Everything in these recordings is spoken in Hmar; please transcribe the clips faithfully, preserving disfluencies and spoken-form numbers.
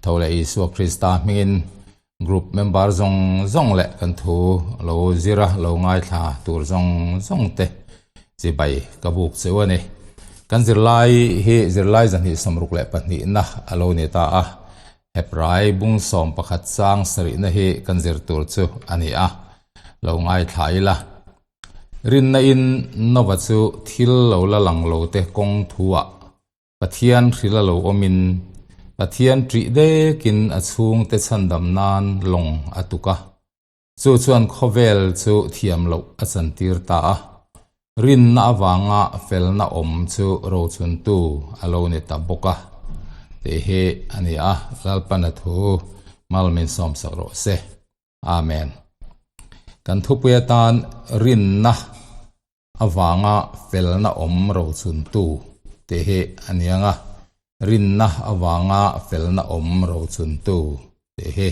Tho le Isua Krista hmingin group member zawng zawng le kan thu lo zira, lo ngaithla tur zawng zawng te chibai ka buk cheu a nih. Kan zirlai hi zirlai zahni sawmruk le pahnina a lo ni ta a. Hebrai bung sawm pakhat chang sarina hi kan zir tur chu a ni a. Lo ngaithla ila. Rinna in Noa chu thil lo la lang lo te kawng thu ah Pathian hril a lo awmin, Pathian ṭih dekin a chhungte chhandam nan lawng a tuk a. Chu chuan khawvel chu thiam loh a chantir ta a. Rinna avanga felna awm chu rochuntu a lo ni ta bawk a. Tih hi a ni a, Lalpan a thu mal min sawmsak rawh se. Amen. Kan thupui atan rinna avanga felna awm rochuntu tih hi a ni ang a. Rinna avanga felna awm rochuntu tih hi.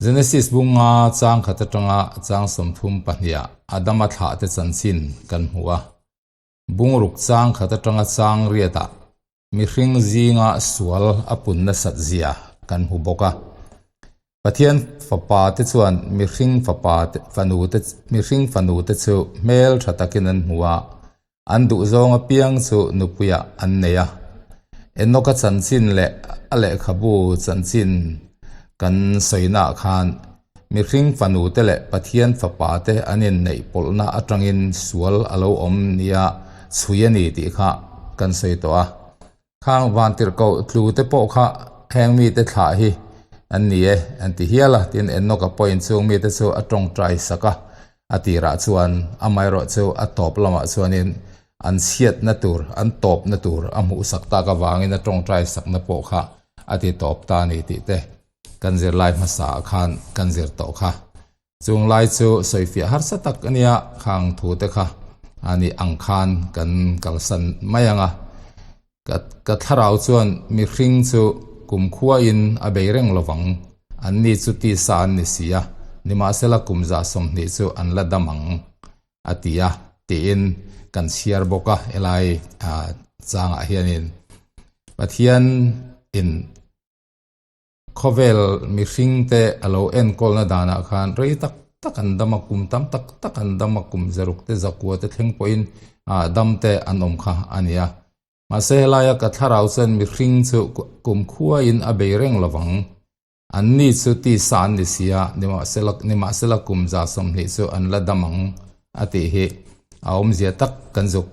Genesis bung nga chang khat atanga chang sawmthum pahniha Adama thlah te chanchin kan hmu a. Bung ruk chang khat atanga chang riata mihring zinga sual a pun nasat zia kan hmu bawk a. Pathian fapa te chuan mihring fapa te, fanu te, mihring fanu te chu hmel ṭha takin an hmu a, an duh zawng apiang chu nupuia an nei a. Enoka chanchin leh a lehkhabu chanchin kan sawina khan mihring fanu te leh Pathian fapa te an inneih pawlhna atangin sual a lo awm nia chhui a ni tih kha kan sawi tawh a. Khang vantirhkoh tlu te pawh kha heng mite thlah hi an ni e, an ti hial a. Tin, Enoka pawhin chung mite chu a ṭawngṭai sak a, a tirah chuan amaherawhchu a tawp lamah chuanin an chhiatna tur, an tawpna tur a hmuhsak tak avangin a ṭawngṭai sakna pawh kha a ti tawp ta ni tih te kan zirlai hmasa khan kan zir tawh kha. Chung lai chu sawifiah harsa tak a nia, khang thu te kha a ni ang khan kan kalsan mai ang a. Ka, ka thlarau chuan mihring chu kumkhuain a bei reng lovang, anni chu tisa an ni si a, nimahsela kum za sawmhnih chu an la dam ang a ti a, tiin kan chhiar bawk a, helai, a, changah hianin Pathianin khawvel mihring te a lo enkawlna danah khan rei tak tak an dam a, kum tam tak tak an dam a, kum zaruk te, zakua te thleng pawhin, a, dam te an awm kha a ni a. Mahse, helaia ka thlarau chuan mihring chu ku-, kumkhuain a bei reng lovang. Anni chu tisa an ni si a, nimahsela, nimahsela kum za sawmhnih chu an la dam ang a tih hi a awmzia tak kan zuk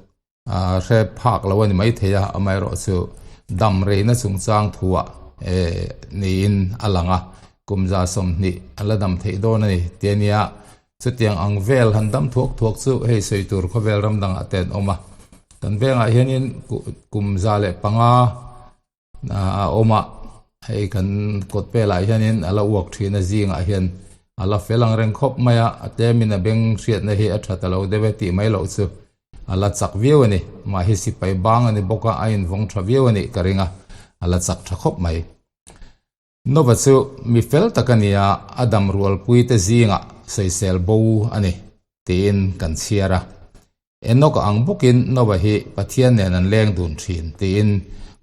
a, hre phak lo a ni mai thei a, amaherawhchu dam reina chungchang thu ah, e, niin a lang a, kum za sawmhnih a la dam theih dawn a ni tih a nia. Chutiang ang vel han dam thuak thuak chu hei sawi tur khawvel ram dangah te an awm a. Kan vengah hianin ku-, kum za leh panga a, a awm a, hei kan kawtpelah hianin a la uak ṭhin a, zingah hian a la fel ang reng khawp mai a, a tlemin a beng hriatna hi a ṭha ta lo deuh e tih mai loh chu a la chak viau a ni. Mah hi sipai bang a ni bawk a, a invawng ṭha viau a nih ka ring a, a la chak ṭha khawp mai. Noa chu mi fel tak a ni a, a dam rualpui te zingah sawisel bo a ni, tiin kan chhiar a. Enoka ang bawkin Noa hi Pathian nen an leng dun ṭhin, tiin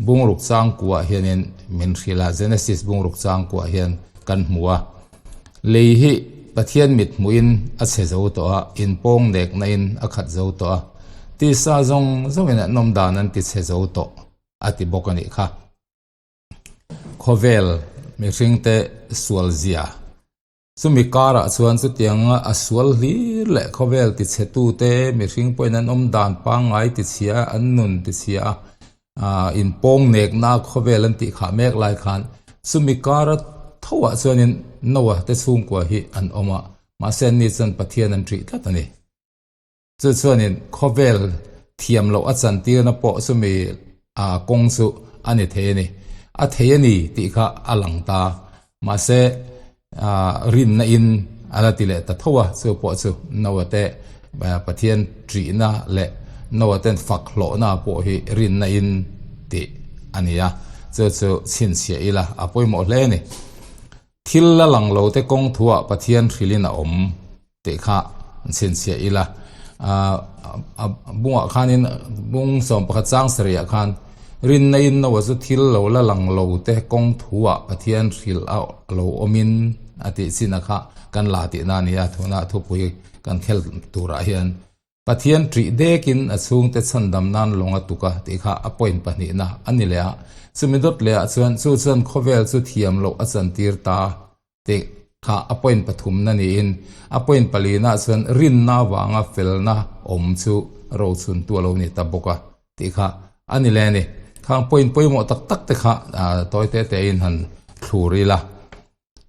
bung ruk chang kuah hianin min hrilh a, Genesis bung ruk chang kuah hian kan hmu a. Lei hi Pathian mit hmuhin a chhe zo tawh a, inpawng neknain a khat zo tawh a. Tisa zawng zawngin an awm dan an ti chhe zo tawh a ti bawk a nih kha. Khawvel mihring te sual zia. Chumi karah chuan chutianga a sual hlir leh khawvel tichhetu te mihring pawhin an awm dan pangngai tichhia, an nun tichhia, a, inpawng nekna khawvel an tih khah mek lai khan chumi kara thoah chuanin Noa te chhungkua hi an awm a. Mahse, anni chuan Pathian an ṭih tlat a ni. Chu chuanin khawvel thiam loh a chantirna pawh chumi, a, kawng chu a ni thei a ni. A thei a ni tih kha a lang ta. Mahse, a, rinna in a la ti leh ta tho a, chu pawh chu Noa te, a, Pathian ṭihna leh Noa ten fak hlawhna pawh hi rinna in tih a ni a. Chu chu chhinchhiah ila a pawimawh hle a ni. Thil la lang lo te kawng thu ah Pathian hrilhin a awm tih kha chhinchhiah ila. A, a, a bungah khanin, bung sawm pakhat chang sarih ah khan, Rinna in Noa chu thil lo la lang lo te kawng thua Pathian hril a lo awmin a tih china kha kan la tihna a nia, thuna thupui kan khel turah hian. Pathian ṭih dekin a chhungte chhandam nan lawng a tuk a tih kha a point pahnihna a ni leh a. Chumi dawt leh a chuan, chu chuan khawvel chu thiam loh a chantir ta tih kha a point pathumna niin, a point palina chuan rinna vanga felna awm chu rochhuntu a lo ni ta bawk a tih kha a ni leh a ni. Khang point pawimawh tak tak te kha, a, tawi te te in han thlur ila.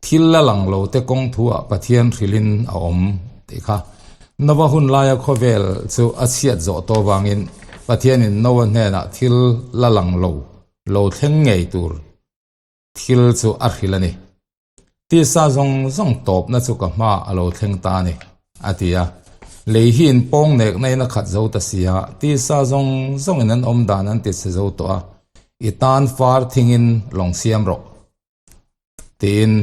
Thil la lang lo te kawng thua Pathian hrilin a awm tih kha. Noa hun laia khawvel chu a chhiat zawh tawh vangin Pathianin Noa hnena thil la lang lo, lo thleng ngei tur thil chu a hril a ni. Tisa zawng zawng tawpna chu ka hma a lo thleng ta a ni, a ti a. Lei hi inpawng nek naina khat zo ta si a, tisa zawng zawngin an awm dan an ti se zo tawh a. I tan far thingin lawng siam rawh. Tiin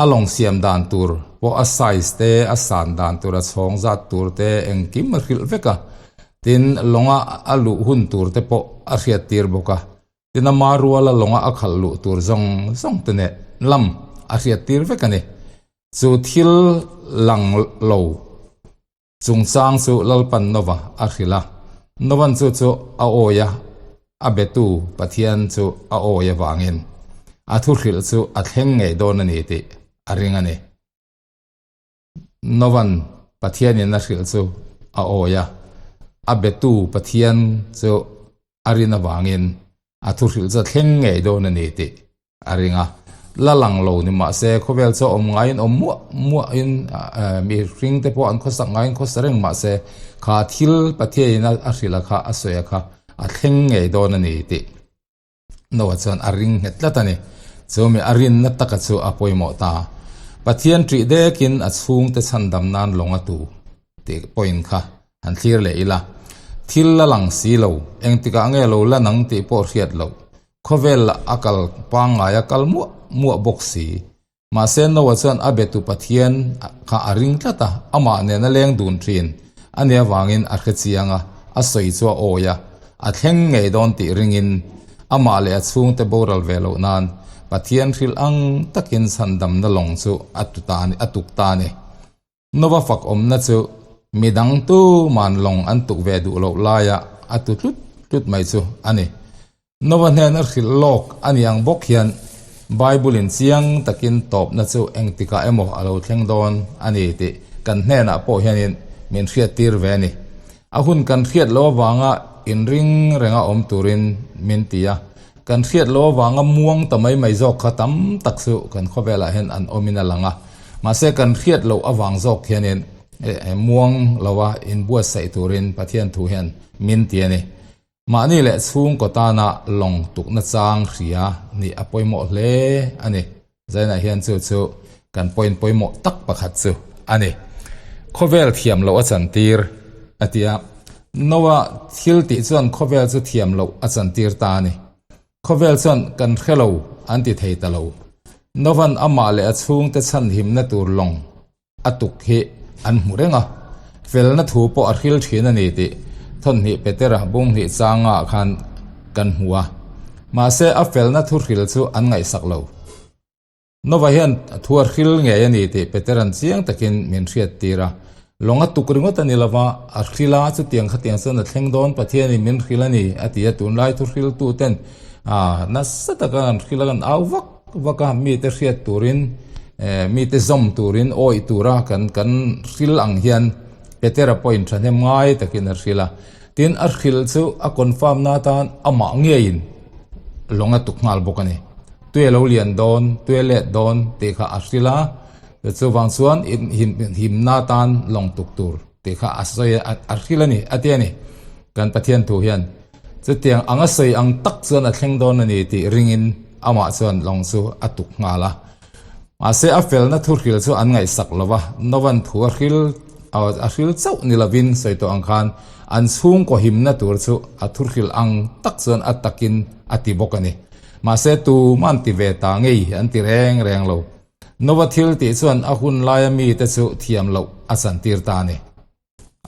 a lawng siam dan tur pawh a size te, a san dan tur, a chhawng zat tur te engkim a hrilh vek a. Tin lawnga a luh hun tur te pawh a hriattir bawk a. Tin ama ruala lawnga a khalh luh tur zawng zawng te nen lam a hriattir vek a ni. Chu thil lang lo chungchang chu Lalpan Noa a hril a. Noa'n chu chu a awi a, a betu Pathian chu a awi avangin a thuhril chu a thleng ngei dawn a ni tih a ring a ni. Noa'n Pathianin a hril chu a awi a, a betu Pathian chu a rin avangin a thuhril chu a thleng ngei dawn a ni tih a ring a. La lang lo ni mah se, khawvel chu a awm ngaiin awm muah muahin, a, a, mihring te pawh an khawsak ngaiin khawsa reng mah se, kha thil Pathianin a, a hril a kha, a sawi a kha, a thleng ngei dawn a ni tih Noa chuan a ring nghet tlat a ni. Chumi a rinna taka chu a pawimawh ta. Pathian ṭih dekin a chhungte chhandam nan lawng a tu tih point kha han thlir leh ila. Thil la lang si lo, engtikah nge lo la nang tih pawh hriat lo. Khawvel a kal pangngai a kal muah muah bawk si. Mahse, Noa chuan a betu Pathian kha a ring tlat a, amah nen a leng dun ṭhin a nih avangin a hre chiang a, a sawi chu a awi a, a thleng ngei dawn tih ringin amah leh a chhungte boral ve loh nan Pathian hril ang takin chhandamna lawng chu a tu ta ni, a tuk ta ni. Noa fak awmna chu midang tuman lawng an tuk ve duh loh laia a tu tlut tlut mai chu a ni. Noa hnena hrilh lawk a ni ang bawk hian Bible-in chiang takin tawpna chu engtikah emaw a lo thleng dawn a ni tih kan hnenah pawh hianin min hriattir ve a ni. A hun kan hriat loh avanga inring renga awm turin min ti a. Kan hriat loh avanga muang ta mai mai zawk kha tam tak chu kan khawvelah hian an awmin a lang a. Mahse, kan hriat loh avang zawk hianin, eh, eh, muang loa inbuatsaih turin Pathian thu hian min ti a ni. Mahni leh chhungkaw tana lawng tukna chang hria nih a pawimawh hle a ni. Zainah hian chu chu kan point pawimawh tak pakhat chu a ni. Khawvel thiam loh a chantir a ti a. Noa thil tih chuan khawvel chu thiam loh a chantir ta a ni. Khawvel chuan kan hre lo an ti thei ta lo. Noa'n amah leh a chhungte chhan himna tur lawng a tuk hi an hmu reng a. Felna thu pawh a hril ṭhin a ni tih Thawn hnih Petera bung hnih changa khan kan hmu a. Mahse, a felna thu hril chu an ngaihsak lo. Noa hian thu a hril ngei a ni tih Petera'n chiang takin min hriattir a. Lawng a tuk ringawt a ni lova, a hril a, chutiang khatiang chuan a thleng dawn, Pathianin min hril a ni a ti a, tunlai thu hriltuten, a, nasa taka kan hril a, kan au vak vak a, mite hriat turin, eh, mite zawm turin, awih tura kan, kan hril ang hian Petera pawhin thahnem ngai takin a hril a. Tin, a hril chu a confirm-na atan amah ngeiin lawng a tuk nghal bawk a ni. Tui a lo lian dawn, tui a let dawn tih kha a hril a. Chuvang chuan in, him, himna atan lawng tuk tur tih kha a sawi a, a hril a ni, a ti a ni. Kan Pathian thu hian chutiang anga sawi ang tak chuan a thleng dawn a ni tih ringin amah chuan lawng chu a tuk nghal a. Mahse, a felna thu hril chu an ngaihsak lo va. Noa'n thu a hril, a, a hril chauh ni lovin sawi tawh ang khan an chhungkaw himna tur chu a thu hril ang tak chuan a takin a ti bawk a ni. Mahse, tuman ti ve ta ngei an ti reng reng lo. Noa thil tih chuan a hun laia mite chu thiam loh a chantir ta a ni.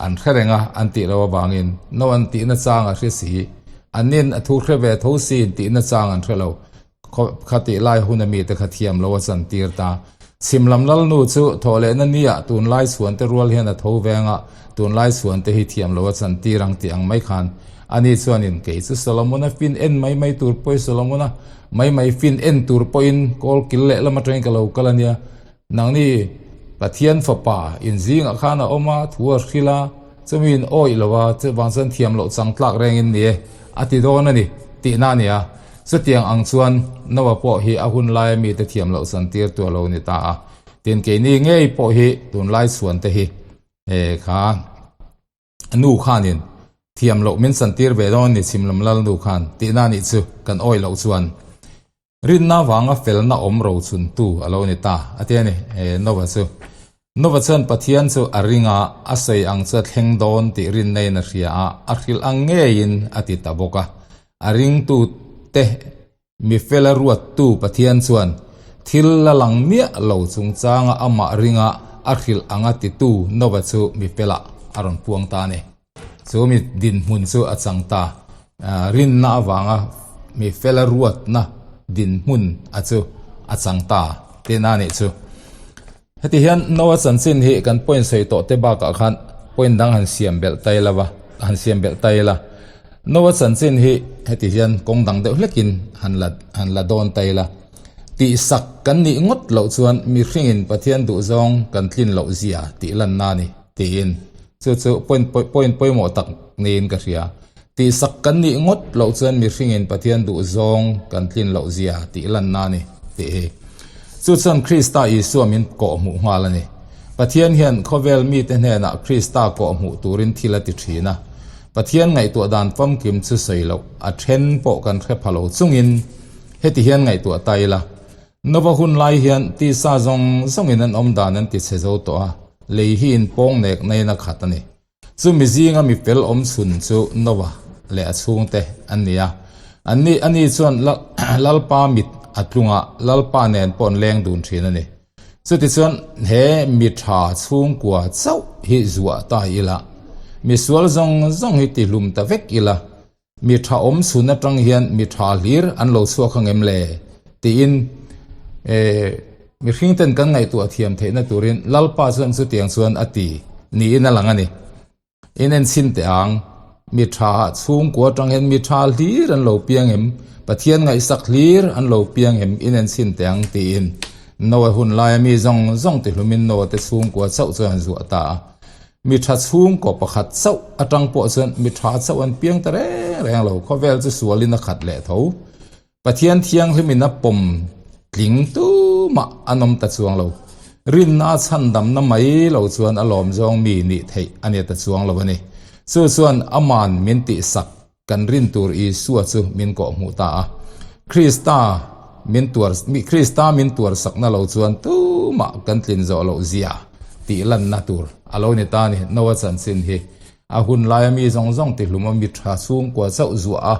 An hre reng a, an tih loh avangin, Noa'n tihna chang a hre si, An nin a thu hre ve tho si tihna chang an hre lo. Khaw-, kha tih lai huna mite kha thiam lo a chantir ta. Chhimlamlal nu chu thawhlehna nia tunlai suante ruol hian a tho veng a, tunlai suante hi thiam lo a chantir ang tih ang mai khan. Ani chuanin kei chu Solomona fin en mai mai tur pawh, Solomona mai mai fin en tur pawhin kawl kil leh lam aṭangin ka lo kal a nia. Nangni Pathian fapa in zingah khan a awm a, thu a hril a, chumi in awih lo a, chuvang chuan thiam loh chang tlak reng in ni e, a ti dawn a ni, tihna a nia. Chutiang ang chuan Noah pawh hi a hun laia mite thiam loh chantirtu a lo ni ta a. Tin, keini ngei pawh hi tunlai suante hi, e, kha nu khanin thiam loh min chantir ve dawn a ni, Chhimlamlal nu khan, tihna a nih chu kan awih loh chuan. Rinna vanga felna awm ro chhuntu a lo ni ta, a ti a ni, e, Noah chu. Noah chuan Pathian chu a ring a, a sawi ang chu a thleng dawn tih rinnain a hria a, a hrilh ang ngeiin a ti ta bawk a. A ringtute, mi fela ruattu Pathian chuan thil la lang miah lo chungchanga amah ringa a hrilh ang a titu Noah chu mi fela a rawn puang ta a ni. Chu mi dinhmun chu a chang ta, a, rinna avanga mi fela ruatna dinhmun a chu a chang ta, tihna a nih chu. Heti hian Noah chanchin hi kan point sawi tawh te bakah khan point dang han siam belh ta ila va, han siam belh ta ila. Noah chanchin hi heti hian kawng dang deuh hlekin han la, han la dawn ta ila. Tihsak kan nih ngawt loh chuan mihringin Pathian duh zawng kan tlin loh zia tih lanna a ni, tiin. Chu chu point, point, point pawimawh tak niin ka hria. Tihsak kan nih ngawt loh chuan mihringin Pathian duh zawng kan tlin loh zia tih lanna a ni, tih hi. Chu chuan Krista Isua min kawhhmuh nghal a ni. Pathian hian khawvel mite hnenah Krista kawhhmuh turin thil a ti ṭhin a. Pathian ngaihtuah dan famkim chu sawi loh, a ṭhen pawh kan hre pha lo chungin heti hian ngaihtuah ta ila. Noah hun lai hian tisa zawng zawngin an awm dan an ti chhe zo tawh a, lei hi inpawng nek naina khat a ni. Chu mi zinga mi fel awm chhun chu Noah leh a chhungte an ni a. An ni, ani chuan Lal-, Lalpa mit a tlung a, Lalpa nen pawh an leng dun ṭhin a ni. Chutichuan he mi ṭha chhungkua chauh hi zuah ta ila, misual zawng zawng hi tihlum ta vek ila, mi ṭha awm chhun aṭang hian mi ṭha hlir an lo chhuak ang em le? Tiin, eh, mihringten kan ngaihtuah thiam theihna turin Lalpa chuan chutiang chuan a ti niin a lang a ni. In en chhin teh ang, mi ṭha chhungkua aṭang hian mi ṭha hlir an lo piang em, Pathian ngaihsak hlir an lo piang em, in en chhin teh ang, tiin. Noah hun laia mi zawng zawng tihlumin Noah te chhungkua chauh chuan an zuah ta a. Mi ṭha chhungkaw pakhat chauh aṭang pawh chuan mi ṭha chauh an piang ta reng reng lo, khawvel chu sualin a khat leh tho. Pathian thianghlimin a pawm tling tumah an awm ta chuang lo. Rinna chhandamna mai lo chuan a lawm zawng mi nih theih a ni ta chuang lo a ni. Chu chuan aman min tihsak kan rin tur Isua chu min kawhhmuh ta a. Krista min tuar, mi, Krista min tuarsakna lo chuan tumah kan tlin zawh loh zia tih lanna tur a lo ni ta a ni. Noah chanchin hi a hun laia mi zawng zawng tihlum a, mi ṭha chhungkua chauh zuah a,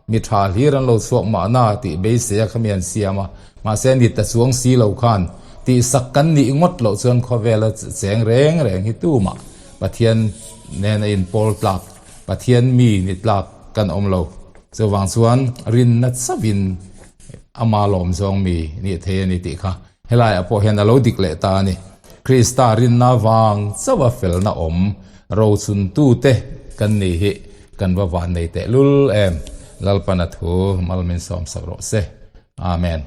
mi ṭha hlir an lo chhuak mahna tih beiseia kha mi an siam a. Mahse, ni ta chuang si lo khan tihsak kan nih ngawt loh chuan khawvela cheng reng reng hi tumah Pathian nena inpawl tlak, Pathian mi ni tlak kan awm lo. Chuvang chuan rinna chauhin ama lawm zawng mi nih theih a ni tih kha helaiah pawh hian a lo dik leh ta a ni. Krista rinna vang chauha felna awm ro chhuntu te kan ni hi kan va vannei teh lul em. Lalpan a thu mal min sawm sak rawh se. Amen.